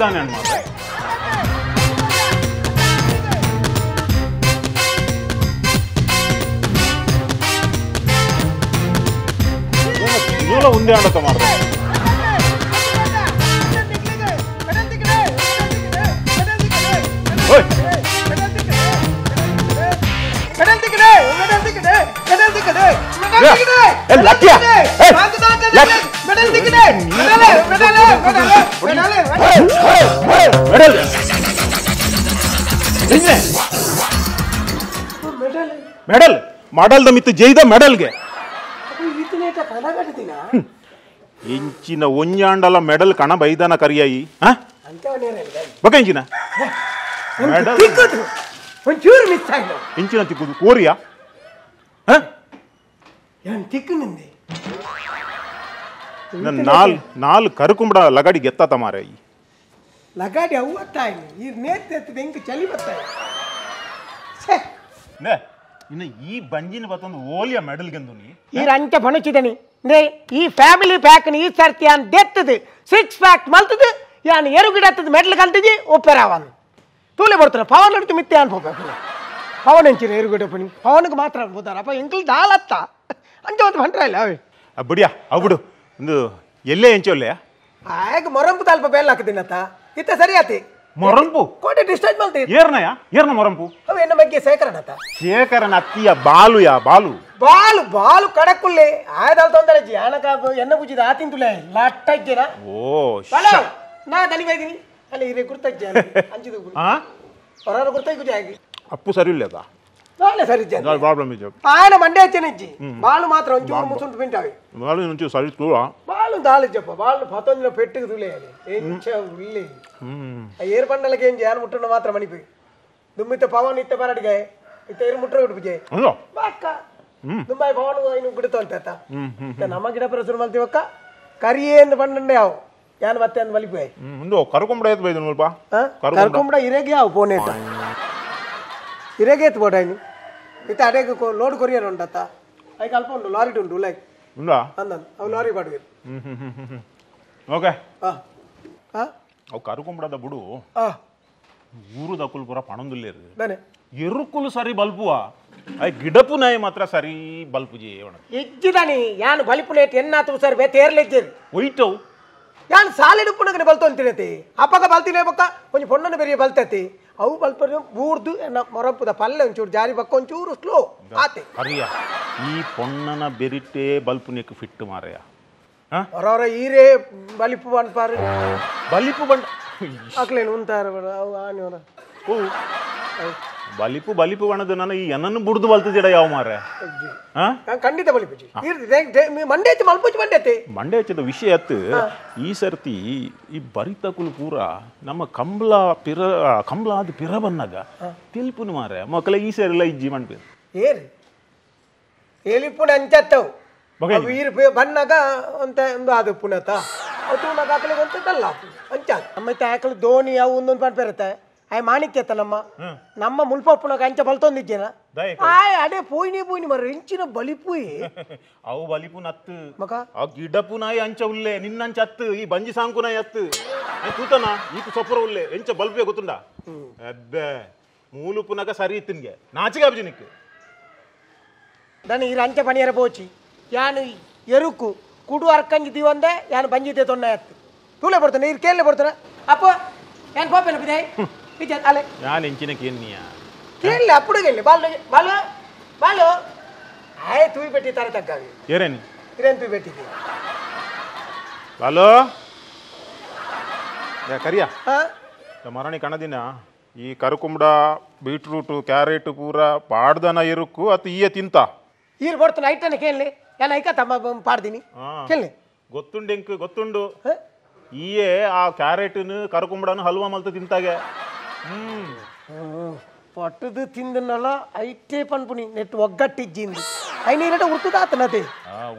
ದಾನೆ ಅಣ್ಣ ನೂಲ ಒಂದೇ ಆಡತ ಮಾಡ್ದೆ ಮೆಡಲ್ ಮಾಡಲ್ದ ಮಿತ್ತು ಜೈದ ಮೆಡಲ್ಗೆ ಇಂಚಿನ ಒಂಜಾಂಡಲ ಮೆಡಲ್ ಕಣ ಬೈದಾನ ಕರಿಯಾಯಿ ಬೊಕ ಇಂಚಿನ ಇಂಚಿನ ತಿಕ್ಕುದು ಕೋರಿಯಾ ನಾಲ್ ನಾಲ್ ಕರುಕುಂಬಡ ಲಗಾಡಿ ಗೆತ್ತ ಮಾರೆ ಲಗಾಡಿ ಅವ್ವತ್ತಾಯಿ ಈ ನೇತ್ ಎಂಕ್ ಚಳಿ ಬತ್ತಾಯಿ ಇನ್ನು ಈ ಬಂಜಿನ ಬತ್ತೊಂದು ಓಲಿಯ ಮೆಡಲ್ ಗೆಂದು ನೀ ಈ ರಂಚ ಪಣಚಿದನಿ ಈ ಫ್ಯಾಮಿಲಿ ಪ್ಯಾಕ್ ಈ ಸರ್ತಿ ಯಾನ್ ದೆತ್ತದು ಸಿಕ್ಸ್ ಪ್ಯಾಕ್ ಮಲ್ತದು ಯಾನ್ ಎರುಗಿಡತ್ತದ ಮೆಡಲ್ ಕಲ್ತಿಜಿ ಒಪ್ಪೆರಾವನ್ ತೂಲೆ ಬರ್ತಾನೆ ಪವನ್ ಹಿಡಿದು ಮಿತ್ತೆ ಅನ್ಪೋಬೇಕು ಪವನ್ ಎಂಚಿನ ಎರುಗಿಡ ಪಣಿ ಪವನ್ಗೆ ಮಾತ್ರ ಅನ್ಬೋದಾರ ಅಪ್ಪ ಎಂಕಲ್ ದಾಲತ್ತ ಅಂಚ ಒಂದು ಬಂಟ್ರ ಇಲ್ಲ ಅವೇ ಅಬ್ಬಡಿಯಾ ಅವ್ ಒಂದು ಎಲ್ಲೇ ಎಂಚೊಲ್ಲೆ ಆಗ ಮೊರಂಪು ತಲ್ಪ ಬೇಲ್ ಹಾಕದಿನತ್ತ ಇತ್ತ ಸರಿ ಆತಿ ಮೊರಂಪು ಕೋಟೆ ಡಿಸ್ಚಾರ್ಜ್ ಮಾಡ್ತಿ ಏರ್ನಯ ಏರ್ನ ಮೊರಂಪು ಅವ ಎನ್ನ ಬಗ್ಗೆ ಶೇಖರನತ್ತ ಶೇಖರನ ಅತ್ತಿಯ ಬಾಲು ಯಾ ಬಾಲು ಬಾಲು ಬಾಲು ಕಡಕುಲ್ಲೆ ಆಯದಲ್ ತೊಂದರೆ ಜಿ ಆನಕ ಎನ್ನ ಪೂಜಿದ ಆತಿಂತುಲೆ ಲಟ್ಟಜ್ಜನ ಓ ಬಾಲು ನಾ ದನಿ ಬೈದಿನಿ ಅಲ್ಲಿ ಇರೆ ಗುರ್ತಜ್ಜ ಅಂಚಿದು ಆ ಹೊರರ ಗುರ್ತೈ ಗುಜಾಗಿ ಅಪ್ಪು ಸರಿ ಇಲ್ಲದ ಬಾಲೆ ಸರಿ ಇಜ್ಜ ಪ್ರಾಬ್ಲಮ್ ಇಜ್ಜ ಆಯನ ಮಂಡೆ ಹಚ್ಚನಿಜ್ಜಿ ಬಾಲು ಮಾತ್ರ ಒಂಚೂರು ಮುಸುಂಟು ಪಿಂಟಾವಿ ಬಾಲು ಒಂಚೂರು ಸರಿ ತೂಳ ಬಾಲು ದಾಲಿಜ್ಜಪ್ಪ ಬಾಲು ಪತೊಂದಿನ ಪೆಟ್ಟಿಗೆ ತುಲೆ ಎಂಚ ಉಳ್ಳಿ ಏರ್ ಬಂಡಲಕ್ಕೆ ಏನ್ ಯಾರು ಮುಟ್ಟಣ ಮಾತ್ರ ಮಣಿಪಿ ದುಮ್ಮಿತ್ತ ಪವನ್ ಇತ್ತ ಬರಡಿಗೆ ಇತ್ತ ಏರು ಮುಟ್ಟ ಬಿಡ್ಬಿಜೆ ಬಾಕ್ಕ ದುಂಬಾಯಿ ಪವನ್ ಇನ್ನು ಗಿಡತ ಅಂತ ನಮ್ಮ ಗಿಡ ಪರ ಶುರು ಮಲ್ತಿವಕ್ಕ ಕರಿಯೇಂದು ಬಂಡಂಡೆ ಯಾವ ಯಾನ್ ಮತ್ತೆ ಅಂದ್ ಮಲಿಪಿ ಒಂದು ಕರ್ಕೊಂಬಿಡ ಆಯ್ತು ಬೈದು ಸ್ವಲ್ಪ ಕರ್ಕೊಂಬಿಡ ಇರೇಗೆ ಯಾವ ಫೋನ್ ಏಟ ಇರೇಗೆ ಎತ್ತು ಬೋಟಾಯ್ನಿ ಇತ್ತ ಅಡೇಗೆ ಲೋಡ್ ಕೊರಿಯರ್ ಉಂಟತ್ತ ಐಕ್ ಅಲ್ಪ ಉಂಟು ಲಾರಿ ಉಂಟು ಲೈಕ್ ಅಂದನ್ ಅವು ಲಾರಿ ಬಾಡುವೆ ಓಕೆ ಅವು ಕರ್ಕೊಂಬಿಡದ ಬಿಡು ಊರು ದಕ್ಕುಲು ಪೂರ ಪಣೊಂದುಲ್ಲೇರು ಎರುಕುಲು ಸರಿ ಬಲ್ಪುವ I ಗಿಡಪು ನಾಯಿ ಮಾತ್ರ ಸರಿ ಬಲ್ಪುಜಿ ಇಜ್ಜಿದಾನಿ ಯಾನು ಬಲಿಪುನೇಟ್ ಎನ್ನಾತು ಸರ್ ಬೇತೇರ್ಲೆಜ್ಜಿರಿ ಒಯ್ಟವು ಯಾನು ಸಾಲಿಡುಪ್ಪುನಗನೆ ಬಲ್ತೊಂತಿನತಿ ಅಪ್ಪಗ ಬಲ್ತಿನೇ ಬೊಕ್ಕ ಒಂಜಿ ಪೊಣ್ಣನ ಬೆರಿಯ ಬಲ್ತತಿ ಅವು ಬಲ್ಪನ ಬೂರ್ದು ಎನ್ನ ಮೊರಪುದ ಪಲ್ಲೆ ಒಂಚೂರು ಜಾರಿ ಬಕ್ಕ ಒಂಚೂರು ಸ್ಲೋ ಆತೆ ಅರಿಯ ಈ ಪೊಣ್ಣನ ಬೆರಿಟೇ ಬಲ್ಪುನೆಕ್ ಫಿಟ್ ಮಾರೆಯ ಹೊರವರ ಈರೇ ಬಲಿಪು ಬಂಡ್ಪಾರು ಬಲಿಪು ಬಂಡ್ ಆಕ್ಲೇನು ಉಂತಾರ ಅವು ಆನಿವರ ಓ ಬಲಿಪು ಬಲಿಪು ಬಣ್ಣದ ನಾನು ಈ ಎನ್ನನ್ನು ಬುಡ್ದು ಬಲ್ತಿದ್ದೀಡ ಯಾವ ಮಾರೆ ಖಂಡಿತ ಬಲಿಪುಜಿ ಮಂಡೆ ಹೆಚ್ಚು ಮಲ್ಪುಜಿ ಮಂಡೆ ಮಂಡೆ ಹೆಚ್ಚದ ವಿಷಯ ಅತ್ತು ಈ ಸರ್ತಿ ಈ ಬರಿತಕುಲು ಪೂರ ನಮ್ಮ ಕಂಬ್ಲ ಪಿರ ಕಂಬ್ಲ ಅದು ಪಿರ ಬನ್ನಾಗ ತಿಲ್ಪುನು ಮಾರೆ ಮಕ್ಕಳ ಈ ಸೇರಿಲ್ಲ ಇಜ್ಜಿ ಮಣ್ಪೇರು ಏರಿ ಎಲಿಪುನ ಅಂಚತ್ತವು ಈರು ಬಣ್ಣಾಗ ಅಂತ ಒಂದು ಅದು ಪುನತ ಅವು ತೂನಾಗ ಆಕಳಿಗೆ ಅಂತ ಅಂಚ ನಮ್ಮ ಆಕಳು ದೋಣಿ ಅವು ಒಂದೊಂದು ಪಂಪೇರತ್ತೆ ಆಯ್ ಮಾಣಿಕ್ಯತ ನಮ್ಮ ನಮ್ಮ ಮುಲ್ಪಪ್ಪುನಾಗ ಅಂಚ ಬಲ್ತೊಂದಿದ್ದೇನ ಆಯ್ ಅಡೆ ಪೋಯ್ನಿ ಪೋಯ್ನಿ ಮರ ಇಂಚಿನ ಬಲಿಪುಯಿ ಅವು ಬಲಿಪು ನತ್ತು ಮಕ ಆ ಗಿಡಪು ನಾಯಿ ಅಂಚ ಉಲ್ಲೆ ನಿನ್ನಂಚ ಅತ್ತು ಈ ಬಂಜಿ ಸಾಂಕು ನಾಯಿ ಅತ್ತು ತೂತನ ಈಕು ಸೊಪ್ಪರ ಉಲ್ಲೆ ಎಂಚ ಬಲ್ಪೆ ಗೊತ್ತುಂಡ ಅಬ್ಬೆ ಮೂಲುಪುನಾಗ ಸರಿ ಇತ್ತಿನ್ಗೆ ನಾಚಿಗೆ ಅಬ್ಜಿನಿಕ್ ನಾನು ಈ ಅಂಚ ಪಣಿಯರ ಪೋಚಿ ಯಾನು ಎರುಕು ಕುಡು ಅರ್ಕಂಜಿ ದಿವಂದೆ ಯಾನು ಬಂಜಿದ್ದೆ ತೊನ್ನೆ ಅತ್ತು ತೂಲೆ ಬರ್ತಾನೆ ನೀರು ಕೇಳಲೆ ಬರ್ತಾನೆ ಅಪ್ಪ ಯಾನು ಪಾಪೇನ ಬಿದೆ ಅಲೆ ನಾನು ಎಂಚಿನ ಕೇನ್ನಿಯ ಕೇಳಲೆ ಅప్పుడు ಕೇಳಲಿ ಬಾಲು ಬಾಲು ಬಾಲು ಆಯ್ ತೂಯಿ పెట్టి ತರ ತಗ್ಗಾವಿ ಏರೇನಿ ಇರೇನು ತೂಯಿ పెట్టిది ಬಾಲು ಯಾ ಕರಿಯಾ ಮರಣಿ ಕಣದಿನ ಈ ಕರುಕುಂಬಡ ಬೀಟ್ರೂಟು ಕ್ಯಾರೆಟ್ ಪೂರ ಪಾಡ್ದನ ಎರುಕು ಅತ್ತು ಈಯ ತಿಂತ ಈರು ಬರ್ತಾನೆ ಐಟನೆ ಕೇಳಲಿ ನಾನು ಐಕ ತಮ್ಮ ಪಾಡ್ದೀನಿ ಕೇಳಲಿ ಗೊತ್ತುಂಡು ಎಂಕ್ ಗೊತ್ತುಂಡು ಈಯೇ ಆ ಕ್ಯಾರೆಟ್ನು ಕರುಕುಂಬಡನು ಹಲ್ವಾ ಮಲ್ತ ತಿಂತಾಗೆ ಪಟ್ಟದು ತಿಂದನಲ್ಲ ಐಟೇ ಪನ್ಪುನಿ ನೆಟ್ ಒಗ್ಗಟ್ಟಿಜ್ಜಿಂದು ಐನೀರಟ ಉರ್ದುದಾತನತೆ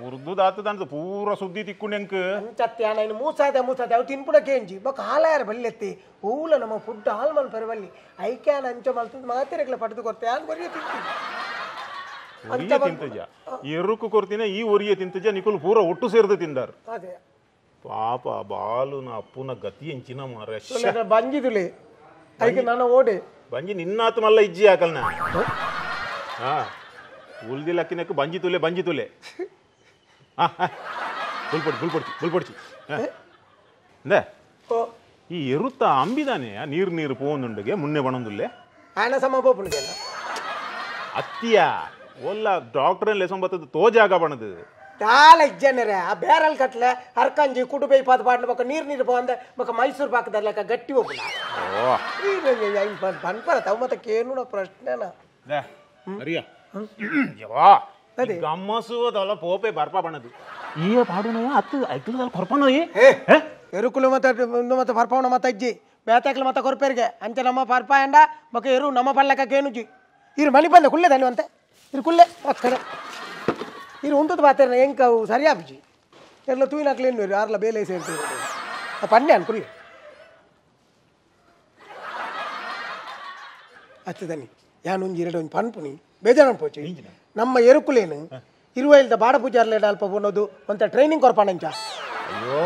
ಉರ್ದುದಾತದ ಪೂರ ಸುದ್ದಿ ತಿಕ್ಕೊಂಡು ಎಂಕ್ ಅಂಚತ್ತೆ ನಾನು ಮೂಸಾದೆ ಮೂಸಾದೆ ಅವು ತಿನ್ಪುಡ ಕೇಂಜಿ ಬೊಕ ಹಾಲಾರ ಬಲ್ಲೆತ್ತಿ ಹೂಲ ನಮ್ಮ ಫುಡ್ ಹಾಲ್ ಮಲ್ ಪೆರವಲ್ಲಿ ಐಕ್ಯಾನ ಅಂಚ ಮಲ್ತದ ಮಾತಿರಗ್ಲ ಪಡೆದು ಕೊರ್ತೆ ಆನ್ ಬರಿಯ ತಿಂತೀನಿ ಒರಿಯ ತಿಂತಜ ಎರುಕು ಕೊರ್ತಿನ ಈ ಒರಿಯ ತಿಂತಜ ನಿಕುಲ್ ಪೂರ ಒಟ್ಟು ಸೇರ್ದು ತಿಂದಾರು ಅದೇ ಪಾಪ ಬಾಲು ನಾ ಅಪ್ಪುನ ಗತಿ ಎಂಚಿನ ಮಾರ ಬಂಜಿದುಲೆ ಐಕೆ ನಾನು ಓಡೆ ಬಂಜಿ ನಿನ್ನಾತು ಮಲ್ಲ ಇಜ್ಜಿ ಹಾಕಲ್ನ ಹಾ ಉಲ್ದಿಲಕ್ಕಿನಕ್ಕೆ ಬಂಜಿ ತುಲೆ ಬಂಜಿ ತುಲೆ ಬುಲ್ಪೊಡಿ ಬುಲ್ಪೊಡ್ಚಿ ಬುಲ್ಪೊಡ್ಚಿ ಅಂದೆ ಈ ಎರುತ್ತ ಅಂಬಿದಾನೆ ನೀರು ನೀರು ಪೋಂದುಂಡುಗೆ ಮುನ್ನೆ ಬಣಂದುಲ್ಲೆ ಆನ ಸಮ ಪೋಪುಂಡುಗೆ ಅತ್ತಿಯ ಒಲ್ಲ ಡಾಕ್ಟರ್ ಲೆಸೊಂಬತ್ತದ ತೋಜಾಗ ಬಣದು ದಾಲ ಇಜ್ಜನರೆ ಆ ಬ್ಯಾರಲ್ ಕಟ್ಲೆ ಅರ್ಕಂಜಿ ಕುಡುಬೈ ಪಾದ ಪಾಡ್ನ ಬೊಕ ನೀರು ನೀರು ಪೋಂದ ಬೊಕ ಮೈಸೂರು ಪಾಕದಲ್ಲಕ ಗಟ್ಟಿ ಹೋಗುಲ ಪನ್ಪರ ತವ ಮತ್ತೆ ಕೇನುನ ಪ್ರಶ್ನೆನ ಅರಿಯ ಯವಾ ಗಮ್ಮಸುವದಲ್ಲ ಪೋಪೆ ಬರ್ಪ ಬಣದು ಈ ಪಾಡುನಯ ಅತ್ತು ಐಕ್ಲದಲ್ಲ ಕೊರ್ಪನ ಎರುಕುಲು ಮತ್ತೆ ಮತ್ತೆ ಪರ್ಪವನ ಮತ್ತೆ ಅಜ್ಜಿ ಬೇತಾಕ್ಲು ಮತ್ತೆ ಕೊರ್ಪೇರಿಗೆ ಅಂಚೆ ನಮ್ಮ ಪರ್ಪ ಎಂಡ ಬೊಕ ಎರು ನಮ್ಮ ಪಲ್ಲಕ ಕೇನುಜಿ ಇರು ಮನಿ ಬಂದೆ ಕುಲ್ಲೆ ಧನ್ಯವಂತೆ ಇರು ಕುಲ್ಲೆ ಒಕ್ಕಡೆ ಇರು ಉಂಟು ಪಾತೇನ ಎಂಕ ಅವು ಸರಿಯಾಪುಜಿ ಎಲ್ಲ ತೂಯಿನಾಕ್ಲು ಎನ್ನುವರು ಆರ್ಲ ಬೇಲೆ ಸೇರ್ತೀವಿ ಪನ್ನೆ ಅನ್ಕುಲ್ಲೆ ಅತ್ತದನಿ ಯಾನೊಂಜಿ ಎರಡು ಒಂಜಿ ಪನ್ಪುನಿ ಬೇಜಾರು ಪೋಚಿ ನಮ್ಮ ಎರುಕುಲೇನು ಇರುವೈಲ್ದ ಬಾಡ ಪೂಜಾರ್ಲೇಡ ಅಲ್ಪ ಪೋನೋದು ಒಂತ ಟ್ರೈನಿಂಗ್ ಕೊರ್ಪಾಣಂಚ ಅಯ್ಯೋ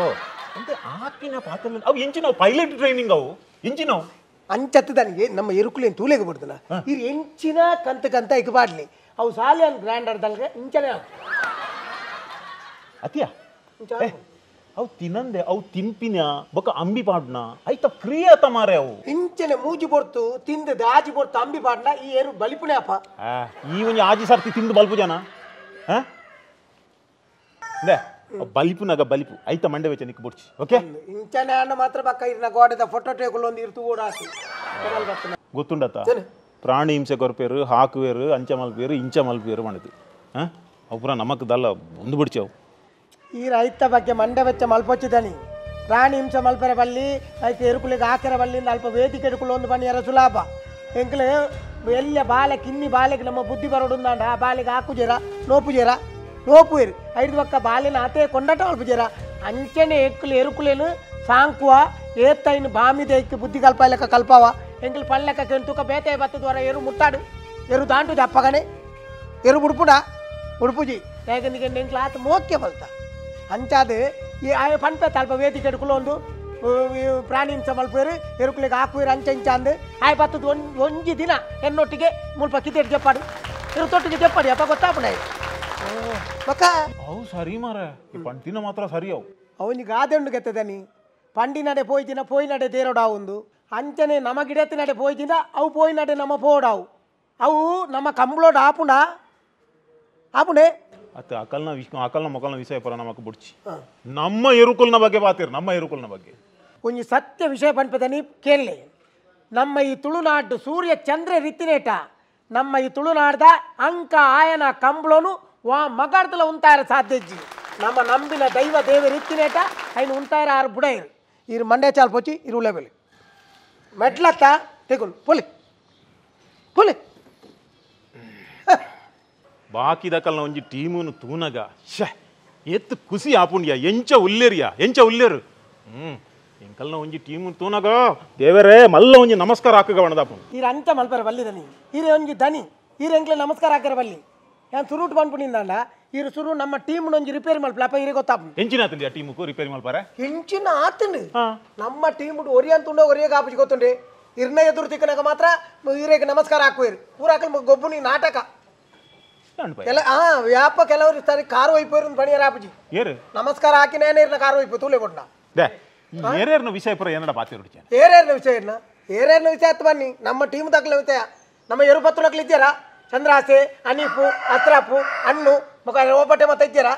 ಅಂತೆ ಆಕಿನ ಪಾತ್ರ ಅವು ಎಂಚಿನವು ಪೈಲಟ್ ಟ್ರೈನಿಂಗ್ ಅವು ಎಂಚಿನವು ಅಂಚತ್ತದನಿಗೆ ನಮ್ಮ ಎರುಕುಲೇನು ತೂಲೆಗೆ ಬಿಡ್ದನ ಇರು ಎಂಚಿನ ಕಂತ ಕಂತ ಇಕ್ ಬಾಡ್ಲಿ ಅವು ಸಾಲಿಯನ್ ಗ್ರ್ಯಾಂಡರ್ ದಲ್ಗೆ ಇಂಚನೆ ಅತಿಯಾ ಅವು ತಿನ್ನಂದೆ ಅವು ತಿನ್ಪಿನ ಬೊಕ ಅಂಬಿ ಪಾಡ್ನ ಐತ ಕ್ರಿಯೆ ಆತ ಮಾರೆ ಅವು ಇಂಚನೆ ಮೂಜಿ ಬೊರ್ತು ತಿಂದು ಆಜಿ ಬೊರ್ತು ಅಂಬಿ ಪಾಡ್ನ ಈ ಏರು ಬಲಿಪುನೆ ಅಪ್ಪ ಈ ಒಂಜಿ ಆಜಿ ಸರ್ತಿ ತಿಂದು ಬಲ್ಪು ಜನ ಬಲಿಪುನಾಗ ಬಲಿಪು ಐತ ಮಂಡೆ ವೆಚ್ಚ ನಿಕ್ ಬೊಡ್ಚಿ ಓಕೆ ಇಂಚನೆ ಅಣ್ಣ ಮಾತ್ರ ಬಕ್ಕ ಇರ್ನ ಗೋಡೆದ ಫೋಟೋ ಟೇಕುಲ್ ಒಂದು ಇರ್ತು ಓಡಾಸಿ ಗೊತ್ತುಂಡತ ಪ್ರಾಣಿ ಹಿಂಸೆ ಕೊರ್ಪೇರು ಹಾಕುವೇರು ಅಂಚ ಮಲ್ಪೇರು ಇಂಚ ಮಲ್ಪೇರು ಮಾಡಿದ್ದು ಅವು ಪೂರ ನಮಕ್ ದಲ್ಲ ಒಂದು ಬಿಡ್ಚವು ಈ ರೈತ ಬಗ್ಗೆ ಮಂಡೆ ವೆಚ್ಚ ಮಲ್ಪೊಚ್ಚಿದನಿ ಪ್ರಾಣಿ ಹಿಂಸೆ ಮಲ್ಪೆರ ಬಲ್ಲಿ ಐತೆ ಎರುಕುಲಿಗೆ ಹಾಕೆರ ಬಲ್ಲಿ ಅಲ್ಪ ವೇದಿಕೆ ಎರುಕುಲು ಒಂದು ಬನ್ನಿಯರ ಸುಲಾಭ ಎಂಕ್ಲೆ ಎಲ್ಲ ಬಾಲೆ ಕಿನ್ನಿ ಬಾಲೆಗೆ ನಮ್ಮ ಬುದ್ಧಿ ಬರೋಡುಂದಾಂಡ ಆ ಬಾಲೆಗೆ ಹಾಕು ಜೇರ ನೋಪು ಜೇರ ನೋಪು ಇರು ಐದು ಪಕ್ಕ ಬಾಲೆನ ಆತೆ ಕೊಂಡಾಟ ಮಲ್ಪು ಜೇರ ಅಂಚನೆ ಎಕ್ಕುಲು ಎರುಕುಲೇನು ಸಾಂಕುವ ಏತ್ತೈನು ಬಾಮಿದ ಬುದ್ಧಿ ಕಲ್ಪಾಯಲೆಕ್ಕ ಕಲ್ಪಾವ ಎಂಕಲ್ ಪಲ್ಲೆಕ್ಕ ಕೆಂತುಕ ಬೇತೆ ಬತ್ತದ ಎರು ಮುಟ್ಟಾಡು ಎರು ದಾಂಟು ದಪ್ಪಗನೆ ಎರು ಬುಡ್ಪುಡ ಉಡುಪುಜಿ ಯಾಕಂದ್ರೆ ಎಂಕ್ಲ ಆತ ಮೋಕ್ಕೆ ಬಲ್ತ ಅಂಚಾದ ಈ ಆಯ ಪನ್ಪೆ ತಲ್ಪ ವೇದಿಕೆ ಒಂದು ಪ್ರಾಣಿ ಹಿಂಸೆ ಮಲ್ಪೇರು ಎರುಕುಲಿಗೆ ಹಾಕುವೇರು ಅಂಚ ಇಂಚ ಅಂದು ಆಯ ಬತ್ತದ ಒಂಜಿ ದಿನ ಎನ್ನೊಟ್ಟಿಗೆ ಮುಲ್ಪ ಕಿತೆಟ್ ಜಪ್ಪಾಡು ಎರು ತೊಟ್ಟಿಗೆ ಜಪ್ಪಾಡಿ ಅಪ್ಪ ಗೊತ್ತಾಪುಣ ಮಕ್ಕ ಅವು ಸರಿ ಮಾರ ಈ ಪಂಟಿನ ಮಾತ್ರ ಸರಿ ಅವು ಅವನಿಗೆ ಗಾದೆ ಗೆತ್ತದನಿ ಪಂಡಿನಡೆ ಪೋಯ್ತಿನ ಪೋಯ್ನಡೆ ತೇರೋಡಾವುಂದು ಅಂಚನೆ ನಮ್ಮ ಗಿಡತ್ತಿನಡೆ ಪೋಯ್ತಿನ ಅವು ಪೋಯ್ನಡೆ ನಮ್ಮ ಪೋಡಾವು ಅವು ನಮ್ಮ ಕಂಬ್ಳೋಡ್ ಆಪುಣ ಆಪುಣೆ ಅತ್ತ ಅಕಲ್ನ ವಿಷ ಅಕಲ್ನ ಮೊಕಲ್ನ ವಿಷಯ ಪರ ನಮಕ್ ಬುಡ್ಚಿ ನಮ್ಮ ಎರುಕುಲ್ನ ಬಗ್ಗೆ ಬಾತೀರ್ ನಮ್ಮ ಎರುಕುಲ್ನ ಬಗ್ಗೆ ಒಂಜಿ ಸತ್ಯ ವಿಷಯ ಪನ್ಪದನಿ ಕೇಳಲಿ ನಮ್ಮ ಈ ತುಳುನಾಡು ಸೂರ್ಯ ಚಂದ್ರ ರೀತಿನೇಟ ನಮ್ಮ ಈ ತುಳುನಾಡ್ದ ಅಂಕ ಆಯನ ಕಂಬ್ಳೋನು ವಾ ಮಗಾಡ್ದಲ ಉಂತಾರ ಸಾಧ್ಯಜ್ಜಿ ನಮ್ಮ ನಂಬಿನ ದೈವ ದೇವ ರೀತಿನೇಟ ಐನು ಉಂತಾರ ಆರು ಬುಡೈರು ಇರು ಮಂಡ್ಯ ಚಾಲ್ ಪೋಚಿ ಇರು ಲೆವೆಲ್ ಮೆಟ್ಲತ್ತ ತೆಗುನ್ ಪೊಲಿ ಪೊಲಿ ಬಾಕಿದಕಲ್ನ ಒಂಜಿ ಟೀಮುನು ತೂನಗ ಶ ಎತ್ತು ಖುಷಿ ಆಪುಂಡ್ಯ ಎಂಚ ಉಲ್ಲೇರಿಯ ಎಂಚ ಉಲ್ಲೇರು ಎಂಕಲ್ನ ಒಂಜಿ ಟೀಮು ತೂನಗ ದೇವರೇ ಮಲ್ಲ ಒಂಜಿ ನಮಸ್ಕಾರ ಹಾಕಗ ಬಣದಾಪು ಈರ ಅಂಚ ಮಲ್ಪರ ಬಲ್ಲಿದನಿ ಈರ ಒಂಜಿ ದನಿ ಈರ ಎಂಕ್ಲೆ ನಮಸ್ಕಾರ ಹಾಕರ ಬಲ್ಲಿ ಯಾನ್ ಸುರುಟ್ ಪನ್ಪುನಿಂದಾಂಡ ಈರು ಸುರು ನಮ್ಮ ಟೀಮ್ ಒಂಜಿ ರಿಪೇರಿ ಮಲ್ಪಲ ಈರೆ ಗೊತ್ತಾಪು ಎಂಚಿನ ಆತಂಡಿ ಆ ಟೀಮುಕು ರಿಪೇರಿ ಮಲ್ಪರೆ ಎಂಚಿನ ಆತಂಡು ನಮ್ಮ ಟೀಮ್ ಒರಿಯಂತುಂಡ ಒರಿಯ ಕಾಪುಜಿ ಗೊತ್ತುಂಡೆ ಇರ್ನ ಎದುರು ತಿಕ್ಕನಾಗ ಮಾತ್ರ ಈರೆಗೆ ನಮಸ್ಕಾರ ಹಾಕುವೇರು ಪೂರಾಕಲ್ ಗೊಬ್ಬುನಿ ನಾಟಕ ವ್ಯಾಪ ಕೆಲವರು ಸರಿ ಕಾರು ಒಯ್ಪೋರು ಬಣಿಯರ ಆಪುಜಿ ನಮಸ್ಕಾರ ಹಾಕಿನೇನೆ ಇರ್ನ ಕಾರು ಒಯ್ಪು ತೂಲೆ ಕೊಡ್ನ ಏರೇರ್ನ ವಿಷಯ ಪುರ ಏನಡ ಬಾತಿ ಏರೇರ್ನ ವಿಷಯ ಇರ್ನ ಏರೇರ್ನ ವಿಷಯ ಆತ್ ಬನ್ನಿ ನಮ್ಮ ಟೀಮ್ ತಕ್ಕಲ ವಿಷಯ ನಮ್ಮ ಎರುಪತ್ತು ನಕ್ಲು ಇದ್ದೀರಾ ಚಂದ್ರಾಸೆ ಅನೀಪು ಅಸ್ರಾಪು ಅಣ್ಣು ಮುಖ ಓಪಟ್ಟೆ ಮತ್ತೆ ಇದ್ದೀರಾ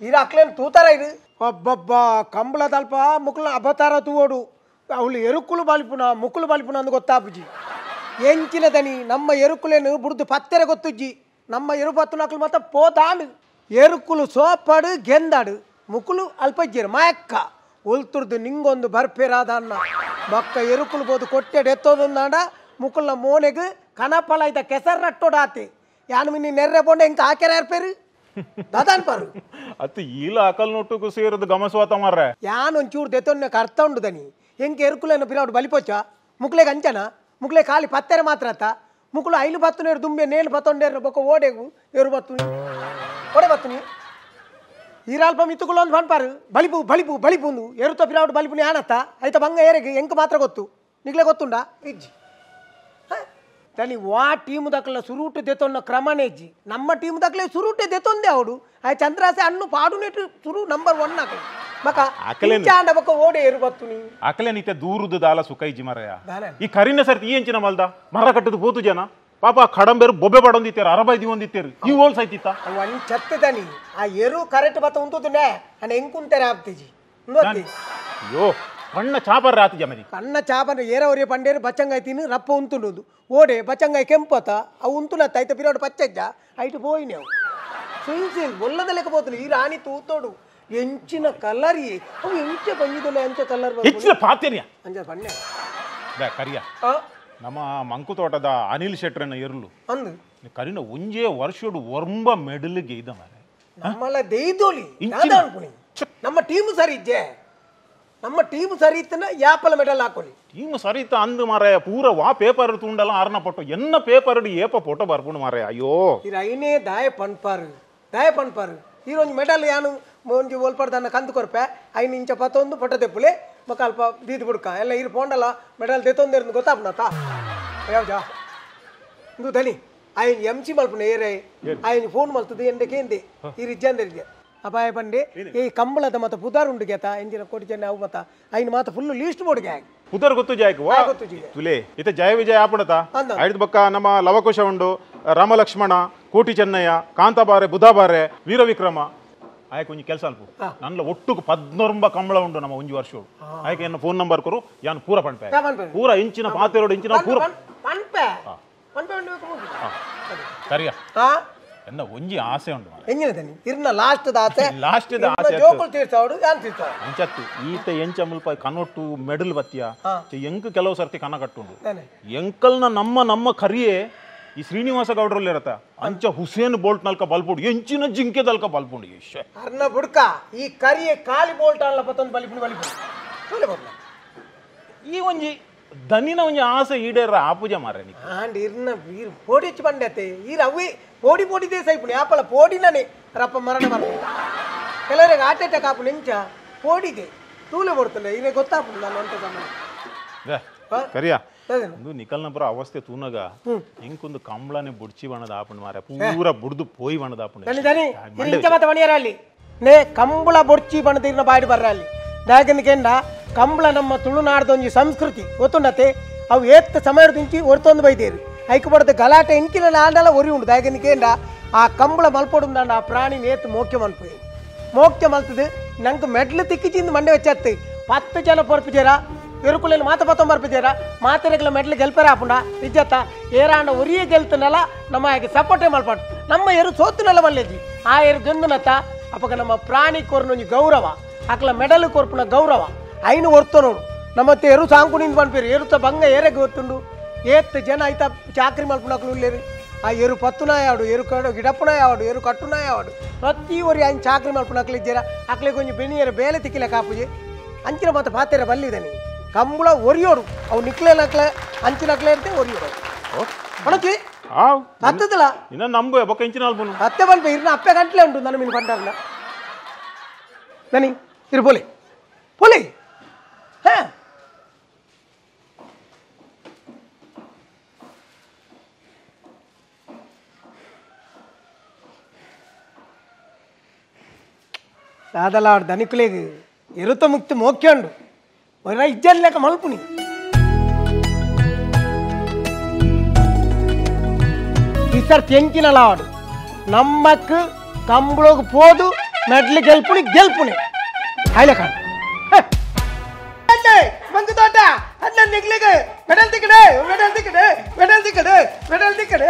ಇರ ಅಕ್ಲೇನು ತೂತಾರ ಇದು ಒಬ್ಬೊಬ್ಬ ಕಂಬಳ ತಲ್ಪ ಮುಕ್ಕುಲ ಅಬತಾರ ತೂವೋಡು ಅವಳು ಎರುಕುಲು ಬಾಲಿಪುನ ಮುಕ್ಕುಲು ಬಾಲಿಪುನ ಅಂದು ಗೊತ್ತಾಪುಜಿ ಎಂಚಿನ ದನಿ ನಮ್ಮ ಎರುಕುಲೇನು ಬುಡ್ದು ಪತ್ತೆರೆ ಗೊತ್ತುಜ್ಜಿ ನಮ್ಮ ಎರುಪತ್ತು ನಕ್ಲು ಮತ್ತೆ ಪೋತಾಂಡು ಎರುಕುಲು ಸೋಪಾಡು ಗೆಂದಾಡು ಮುಕ್ಕುಲು ಅಲ್ಪಜ್ಜಿರು ಮಾಯಕ್ಕ ಒಲ್ತುರ್ದು ನಿಂಗೊಂದು ಬರ್ಪೇರಾದ ಅನ್ನ ಬಕ್ಕ ಎರುಕುಲು ಬೋದು ಕೊಟ್ಟೆಡು ಎತ್ತೋದೊಂದಾಂಡ ಮುಕ್ಕುಲ್ನ ಮೋನೆಗೆ ಕನಪಲ ಇದ್ದ ಕೆಸರು ರಟ್ಟೋಡಾತಿ ಯಾನು ಮಿನಿ ನೆರ್ರೆ ಪೋಂಡೆ ಇಂಕ ಹಾಕ್ಯಾರ ಯಾರು ದಾದಾನ್ ಪಾರು ಅತ್ತು ಈಲ ಅಕಲ್ ನೋಟುಕು ಸೇರದು ಗಮಸ್ವಾತ ಮಾರ್ರೆ ಯಾನು ಒಂಚೂರು ದೆತ್ತೊನ್ನೆ ಅರ್ಥ ಉಂಡು ದನಿ ಎಂಕೆ ಎರುಕುಲೇನು ಪಿರಾಡು ಬಲಿಪೊಚ್ಚ ಮುಕ್ಲೆಗೆ ಅಂಚನ ಮುಕ್ಲೆ ಖಾಲಿ ಪತ್ತೆರೆ ಮಾತ್ರ ಅತ್ತ ಮುಕ್ಕುಲು ಐಲು ಬತ್ತುನೇರು ದುಂಬೆ ನೇನು ಬತ್ತೊಂಡೇರು ಬೊಕ್ಕ ಓಡೆಗು ಏರು ಬತ್ತು ಓಡೆ ಬತ್ತುನಿ ಈರಾಲ್ಪ ಮಿತ್ತುಕೊಳ್ಳ ಒಂದು ಪನ್ಪಾರು ಬಲಿಪು ಬಲಿಪು ಬಲಿಪುಂದು ಎರುತ ಪಿರಾವಟ್ ಬಲಿಪುನಿ ಆನತ್ತ ಐತ ಬಂಗ ಏರೆಗೆ ಎಂಕ ಮಾತ್ರ ಗೊತ್ತು ನಿಗ್ಲೆ ಗೊತ್ತುಂಡಾ ಇಜ್ಜಿ ತನಿ ವಾ ಟೀಮ್ ದಕ್ಕಲ ಸುರುಟು ದೆತೊನ್ನ ಕ್ರಮನೇ ಇಜ್ಜಿ ನಮ್ಮ ಟೀಮ್ ದಕ್ಕಲೆ ಸುರುಟೆ ದೆತೊಂದೆ ಅವಡು ಆ ಚಂದ್ರಾಸೆ ಅಣ್ಣು ಪಾಡುನೆಟ್ಟು ಸುರು ನಂಬರ್ 1 ಆಕಲೆ ಮಕ ಇಂಚಾಂಡ ಬಕ ಓಡೆ ಏರು ಬತ್ತುನಿ ಅಕಲೆ ನಿತೆ ದೂರದ ದಾಲ ಸುಖ ಇಜ್ಜಿ ಮರಯ ಈ ಕರಿನ ಸರ್ತಿ ಈ ಎಂಚಿನ ಮಲ್ದ ಮರ ಕಟ್ಟದು ಪೋತು ಜನ ಪಾಪ ಕಡಂಬೇರು ಬೊಬ್ಬೆ ಬಡೊಂದಿತ್ತೇರು ಅರಬೈ ದಿವೊಂದಿತ್ತೇರು ಈ ಓಲ್ ಸೈತಿತ್ತ ಅವು ಅಣ್ ಚತ್ತದನಿ ಆ ಎರು ಕರೆಕ್ಟ್ ಬತ್ತ ಉಂತುದುನೆ ಅಣ್ಣ ಎಂಕುಂತಾರೆ ಆಪ್ತಿಜಿ ನೋಡ್ತಿ ಅಯ್ಯೋ ಕಣ್ಣ ಚಾಪರ್ ರಾತಿ ಜಮರಿ ಕಣ್ಣ ಚಾಪರ್ ಏರವರಿಯ ಪಂಡೇರು ಬಚ್ಚಂಗಾಯಿ ತಿನ್ನು ರಪ್ಪ ಉಂತುಂಡು ಓಡೆ ಬಚ್ಚಂಗಾಯಿ ಕೆಂಪತ ಅವು ಉಂತುನತ್ತ ಐತ ಪಿರೋಡು ಪಚ್ಚಜ್ಜ ಐಟು ಪೋಯಿನಿ ಅವು ಸುಯಿಲ್ ಒಲ್ಲದ ಲೆಕ್ಕ ಪೋತುಲು ಈ ರಾಣಿ ತೂತೋಡು ಎಂಚಿನ ಕಲರ್ ಅವು ಎಂಚ ಪಂಜಿದೊಲ್ಲ ಎಂಚ ಕಲರ್ ಹೆಚ್ಚಿನ ಪಾತೇನಿಯ ಅಂಜ ಪಣ್ಣೆ ಬೇ ಕರಿಯ ನಮ್ಮ ಮಂಕುತೋಟದ ಅನಿಲ್ ಶೆಟ್ರನ ಎರ್ಲು ಅಂದು ಕರಿನ ಒಂಜೇ ವರ್ಷೋಡು ಒರ್ಂಬ ಮೆಡಲ್ಗೆ ಇದ್ದ ಮಾರೆ ನಮ್ಮಲ್ಲ ದೇಯ್ದೋಲಿ ನಮ್ಮ ಟೀಮ್ ಸರಿ ಇಜ್ಜೆ ನಮ್ಮ ಟೀಮ್ ಸರಿ ಇತ್ತನ ಯಾಪಲ ಮೆಡಲ್ ಹಾಕೊಳ್ಳಿ ಟೀಮ್ ಸರಿ ಇತ್ತ ಅಂದು ಮಾರಾಯ ಪೂರ ವಾ ಪೇಪರ್ ತುಂಡಲ್ಲ ಆರ್ನ ಪೊಟ್ಟು ಎನ್ನ ಪೇಪರ್ ಏಪ ಫೋಟೋ ಬರ್ಪುಂಡು ಮಾರಾಯ ಅಯ್ಯೋ ಇರ ಐನೇ ದಾಯ ಪನ್ಪಾರು ದಾಯ ಪನ್ಪಾರು ಈರೊಂಜಿ ಮೆಡಲ್ ಯಾನು ಒಂಜಿ ಓಲ್ಪಡ್ದನ್ನ ಕಂದು ಕೊರ್ಪೆ ಐನು ಇಂಚ ಪತ್ತೊಂದು ಫೋಟೋ ತೆಪ್ಪುಲೆ ಮಕ್ಕ ಅಲ್ಪ ದೀದ್ ಬುಡ್ಕ ಎಲ್ಲ ಇರು ಪೋಂಡಲ್ಲ ಮೆಡಲ್ ದೆತ್ತೊಂದಿರ್ದು ಗೊತ್ತಾಪುನತ ಯಾವ್ಜಾ ಇಂದು ದನಿ ಆಯನ್ ಎಂ ಸಿ ಮಲ್ಪುನ ಏರೇ ಆಯನ್ ಫೋನ್ ಮಲ್ತದೆ ಎಂಡೆ ಕೇಂದೆ ಈ ರಿಜ್ಜಂದರಿಗೆ ಅಪಾಯ ಪಂಡೆ ಈ ಕಂಬಳದ ಮತ ಪುದಾರ್ ಉಂಡು ಗೇತ ಎಂಜಿನ ಕೋಟಿ ಜನ ಅವು ಮತ ಐನ್ ಮಾತ ಫುಲ್ ಲೀಸ್ಟ್ ಬೋರ್ಡ್ಗೆ ಪುದರ್ ಗೊತ್ತು ಜಾಯಕ್ ವಾ ತುಲೆ ಇತ ಜಯ ವಿಜಯ ಆಪಣತ ಐದು ಬಕ್ಕ ನಮ್ಮ ಲವಕುಶ ಉಂಡು ರಾಮಲಕ್ಷ್ಮಣ ಕೋಟಿ ಚೆನ್ನಯ್ಯ ಕಾಂತಾಬಾರೆ ಬುಧಾಬಾರೆ ವೀರವಿಕ್ರಮ ಆಯ್ಕೆ ಒಂಜಿ ಕೆಲಸ ಅಲ್ಪ ನನ್ನ ಒಟ್ಟುಕು 14 ಕಂಬಳ ಉಂಡು ನಮ್ಮ ಒಂಜಿ ವರ್ಷ ಆಯ್ಕೆ ಎನ್ನ ಫೋನ್ ನಂಬರ್ ಕೊರು ಯಾನ್ ಪೂರ ಪನ್ಪೆ ಪೂರ ಇಂಚಿನ ಪಾತೆರೋಡು ಇಂಚಿನ ಪೂರ ಪನ್ಪೆ ಸರಿಯಾ ಎನ್ನ ಒಂಜಿ ಆಸೆ ಉಂಡು ಎಂಜಿನ ತನಿ ಇರ್ನ ಲಾಸ್ಟ್ the ಆಸೆ ಲಾಸ್ಟ್ the ಆಸೆ ಜೋಕುಲ್ ತೀರ್ಸಾವಡು ಯಾನ್ ತೀರ್ಸಾವಡು ಅಂಚತ್ತು ಈತ ಎಂಚ ಮುಲ್ಪ ಕನೊಟ್ಟು ಮೆಡಲ್ ಬತ್ತಿಯ ಎಂಕ್ ಕೆಲವು ಸರ್ತಿ ಕನ ಕಟ್ಟುಂಡು ಎಂಕಲ್ನ ನಮ್ಮ ನಮ್ಮ ಕರಿಯೇ ಈ ಶ್ರೀನಿವಾಸ ಗೌಡ್ರಲ್ಲಿ ಇರತ್ತ ಅಂಚ ಹುಸೇನ್ ಬೋಲ್ಟ್ ನಲ್ಕ ಬಲ್ಪುಂಡು ಎಂಚಿನ ಜಿಂಕೆ ದಲ್ಕ ಬಲ್ಪುಂಡು ಯಶ್ ಅರ್ನ ಬುಡ್ಕ ಈ ಕರಿಯೇ ಖಾಲಿ ಬೋಲ್ಟ್ ಅಲ್ಲ ಪತ್ತೊಂದು ಬಲಿಪುಂಡು ಬಲಿಪುಂಡು ಈ ಒಂಜಿ ದನಿನ ಒಂಜಿ ಆಸೆ ಈಡೇರ ಆಪೂಜೆ ಮಾರ್ರೆ ನಿಕ್ ಆಂಡ್ ಇರ್ನ ವೀರ್ ಪೋಡಿಚ್ ಬಂಡತೆ ಈ ರವಿ ಪೋಡಿ ಪೋಡಿ ದೇಸಾಯಿಪುಣಿ ಆಪಲ ಪೋಡಿನನೆ ರಪ್ಪ ಮರಣ ಮರ ಕೆಲವರಿಗೆ ಹಾರ್ಟ್ ಅಟ್ಯಾಕ್ ಆಪು ನಿಂಚ ಪೋಡಿದೆ ತೂಲೆ ಬರ್ತದೆ ಇರೇ ಗೊತ್ತಾಪುಂಡು ನಾನು ಅಂತ ಸಮಯ ಕರಿಯಾ ಒಂದು ನಿಕಲ್ನ ಪುರ ಅವಸ್ಥೆ ತೂನಗ ಇಂಕೊಂದು ಕಂಬಳನೆ ಬುಡ್ಚಿ ಬಣ್ಣದ ಆಪುಂಡು ಮಾರ ಪೂರ ಬುಡ್ದು ಪೋಯಿ ಬಣ್ಣದ ಆಪುಂಡು ದನಿ ದನಿ ಇಂಚ ಮಾತ ಮಣಿಯರ ಅಲ್ಲಿ ನೇ ಕಂಬಳ ಬೊಡ್ಚಿ ಬಣ್ಣದ ಇರ್ನ ಬಾಡಿ ಬರ್ರ ಅಲ್ಲಿ ದಾಗನ ಕೆಂಡ ಕಂಬಳ ನಮ್ಮ ತುಳುನಾಡ್ದೊಂಜಿ ಸಂಸ್ಕೃತಿ ಗೊತ್ತುಂಡತೆ ಅವು ಏತ್ತ ಸಮಯದಿಂಚಿ ಒರ್ತೊಂದು ಬೈದೇರು ಐಕು ಬಡದ ಗಲಾಟೆ ಇಂಕಿನ ಆಂಡಲ ಒರಿ ಉಂಡು ದಾಗನ ಕೇಂಡ ಆ ಕಂಬಳ ಮಲ್ಪೊಡುಂದಾಂಡ ಆ ಪ್ರಾಣಿ ನೇತು ಮೋಕ್ಯ ಮಲ್ಪು ಮೋಕ್ಯ ಮಲ್ತದು ನಂಗೆ ಮೆಡ್ಲು ತಿಕ್ಕಿಚಿಂದು ಮಂಡೆ വെച്ചತ್ತು 10 ಜನ ಪೊರ್ಪುಜೇರ ಎರುಕುಲೆನ್ ಮಾತ ಪತ್ತೊಂಬರ್ಪುಜೇರ ಮಾತೆರೆಗ್ಲ ಮೆಡ್ಲು ಗೆಲ್ಪರ ಆಪುಂಡ ಇಜ್ಜತ್ತ ಏರಾಂಡ ಒರಿಯೇ ಗೆಲ್ತನಲ್ಲ ನಮ್ಮ ಹಾಗೆ ಸಪೋರ್ಟೇ ಮಲ್ಪಾಡು ನಮ್ಮ ಎರು ಸೋತುನಲ್ಲ ಮಲ್ಲೇಜಿ ಆ ಎರು ಗೆಂದುನತ್ತ ಅಪಗ ನಮ್ಮ ಪ್ರಾಣಿ ಕೊರ್ನೊಂಜಿ ಗೌರವ ಅಕ್ಲ ಮೆಡಲ್ ಕೊರ್ಪುನ ಗೌರವ ಐನು ಒರ್ತ ನೋಡು ನಮ್ಮತ್ತೆ ಎರು ಸಾಂಕುನಿಂದ ಪನ್ಪೇರು ಎರುತ ಬಂಗ ಏರೆಗೆ ಗೊತ್ತುಂಡು ಏತ್ ಜನ ಐತ ಚಾಕ್ರಿ ಮಲ್ಪುನಕ್ಲು ಉಲ್ಲೇರು ಆ ಎರು ಪತ್ತುನ ಯಾವಡು ಎರು ಕಡು ಗಿಡಪ್ಪನ ಯಾವಡು ಎರು ಕಟ್ಟುನ ಯಾವಡು ಪ್ರತಿ ಒರಿ ಐನ್ ಚಾಕ್ರಿ ಮಲ್ಪುನಕ್ಲು ಇಜ್ಜೇರ ಅಕ್ಲೆ ಕೊಂಚ ಬೆನಿಯರ ಬೇಲೆ ತಿಕ್ಕಿಲ ಕಾಪುಜೆ ಅಂಚಿನ ಮಾತ ಪಾತೆರ ಬಲ್ಲಿದನಿ ಕಂಬಳ ಒರಿಯೋಡು ಅವು ನಿಕ್ಲೆ ನಕ್ಲೆ ಅಂಚಿನಕ್ಲೆ ಅಂತೆ ಒರಿಯೋಡು ಒಣಚಿ ಹತ್ತದಲ್ಲ ಇನ್ನ ನಂಬು ಬೊಕ್ಕ ಇಂಚಿನ ಅಲ್ಪುನು ಅತ್ತೆ ಬಲ್ಪೆ ಇರ್ನ ಅಪ್ಪೆ ಗಂಟ್ಲೆ ಉಂಟು ನನ್ನ ಮೀನು ಪಂಡರ್ನ ನನಿ ಇರು ಪೋಲಿ ಪೋಲಿ ಹಾ ದಾದಲಾಡ್ ದನಿಕುಲೆಗ್ ಎರುತ ಮುಕ್ತಿ ಮೋಕ್ಯಂಡು ಒರ ಇಜ್ಜನ್ ಲೆಕ್ಕ ಮಲ್ಪುನಿ ಈ ಸರ್ತಿ ಎಂಚಿನಲಾಡು ನಮ್ಮಕ್ ಕಂಬಳೋಗ್ ಪೋದು ಮೆಡ್ಲು ಗೆಲ್ಪುನಿ ಗೆಲ್ಪುನಿ ಹಾಯ್ಲೆ ಕಾಣು ಮಂಗು ತೋಟ ಅಲ್ಲ ನಿಗ್ಲಿಗೆ ಮೆಡಲ್ ತಿಕ್ಕಡೆ ಮೆಡಲ್ ತಿಕ್ಕಡೆ ಮೆಡಲ್ ತಿಕ್ಕಡೆ ಮೆಡಲ್ ತಿಕ್ಕಡೆ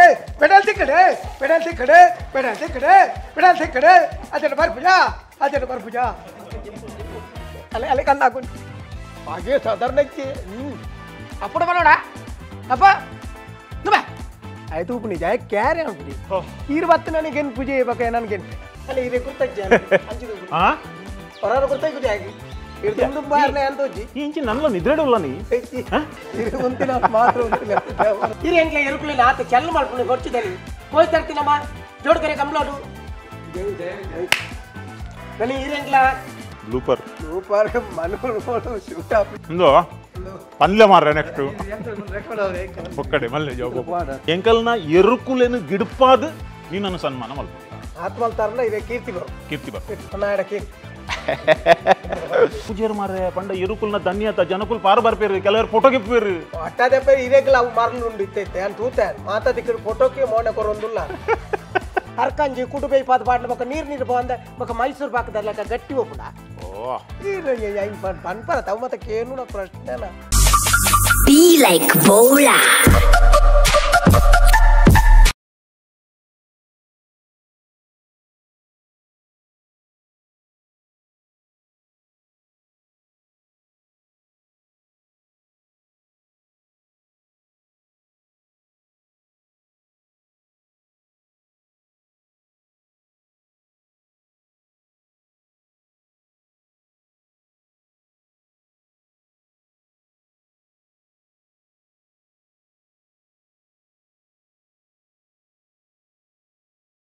ಮೆಡಲ್ ತಿಕ್ಕಡೆ ಮೆಡಲ್ ತಿಕ್ಕಡೆ ಮೆಡಲ್ ತಿಕ್ಕಡೆ ಮೆಡಲ್ ತಿಕ್ಕಡೆ ಅದನ್ನು ಬರ್ಪುಜಾ ಅದನ್ನು ಬರ್ಪುಜಾ ಅಲ್ಲೇ ಅಲ್ಲೇ ಕಣ್ಣು ಹಾಕೊಂಡು ಹಾಗೆ ಸಾಧಾರಣಕ್ಕೆ ಅಪ್ಪಡ ಬರೋಣ ಅಪ್ಪ ನುಬಾ ಆಯ್ತು ಉಪ್ಪು ನಿಜ ಕ್ಯಾರೆ ಅನ್ಪುಜಿ ಈರು ಬತ್ತು ನನಗೇನು ಪೂಜೆ ಬೇಕಾ ನನಗೇನು ಅಲ್ಲ ಹೀರೆ ಗುರ್ತಜ್ಜಿ ಹೊರ ಗುರ್ತಜ್ಜಿ ಹಾಗೆ ಇಂಚಿ ನನ್ನ ನಿದ್ರೆ ನೀ ಮಾತ್ರ ಹಿರಿಯಂಗ್ಲ ಎರುಕುಲಿನ ಆತ ಚೆಲ್ಲ ಮಾಡ್ಕೊಂಡು ಕೊಡ್ತಿದ್ದಾನೆ ಹೋಯ್ ತರ್ತೀನಮ್ಮ ಜೋಡ್ಕರೆ ಕಂಬ್ಳೋಡು ನನಿ ಈರೆಂಗ್ಲಾ ಬ್ಲೂಪರ್ ಬ್ಲೂಪರ್ ಮನು ಶೂಟ್ ಆಪ್ ಇಂದು ಪನ್ಲೆ ಮಾರ್ರೆ ನೆಕ್ಸ್ಟ್ ಒಕ್ಕಡೆ ಮಲ್ಲೆ ಜೋಗ ಎಂಕಲ್ನ ಎರುಕುಲೆನು ಗಿಡ್ಪಾದ್ ನೀನನ್ನು ಸನ್ಮಾನ ಮಲ್ಪ ಆತ್ಮಲ್ ತರನ ಇದೆ ಕೀರ್ತಿ ಬರು ಕೀರ್ತಿ ಬರ್ ನಾಡ ಕೀರ್ತಿ ಪೂಜೆರ್ ಮಾರ್ರೆ ಪಂಡ ಎರುಕುಲ್ನ ಧನ್ಯತ ಜನಕುಲ್ ಪಾರು ಬರ್ಪೇರು ಕೆಲವರು ಫೋಟೋ ಗಿಪ್ಪೇರು ಅಟ್ಟಾದೆ ಪೇರು ಇರೇಗ್ಲ ಅವು ಮರಲು ಉಂಡು ಇತ್ತೈತೆ ಅಂತ ತೂತೆ ಮಾತಾ ದಿಕ್ಕರು ಫೋಟೋಕ್ಕೆ ಮೋನೆ ಕೊರೊಂದುಲ್ಲ ಹರ್ಕಂಜಿ ಕುಟುಬೈ ಪಾದ ಪಾಡ್ನ ಬೊಕ್ಕ ನೀರು ನೀರು ಬಂದ ಬೊಕ್ಕ ಮೈಸೂರು ಪಾಕದಲ್ಲ ಗಟ್ಟಿ ಹೋಗ್ಬಿಡ ಓ ಪನ್ಪರ ತವ ಮತ್ತೆ ಕೇನು ಪ್ರಶ್ನೆನ Be like Bola.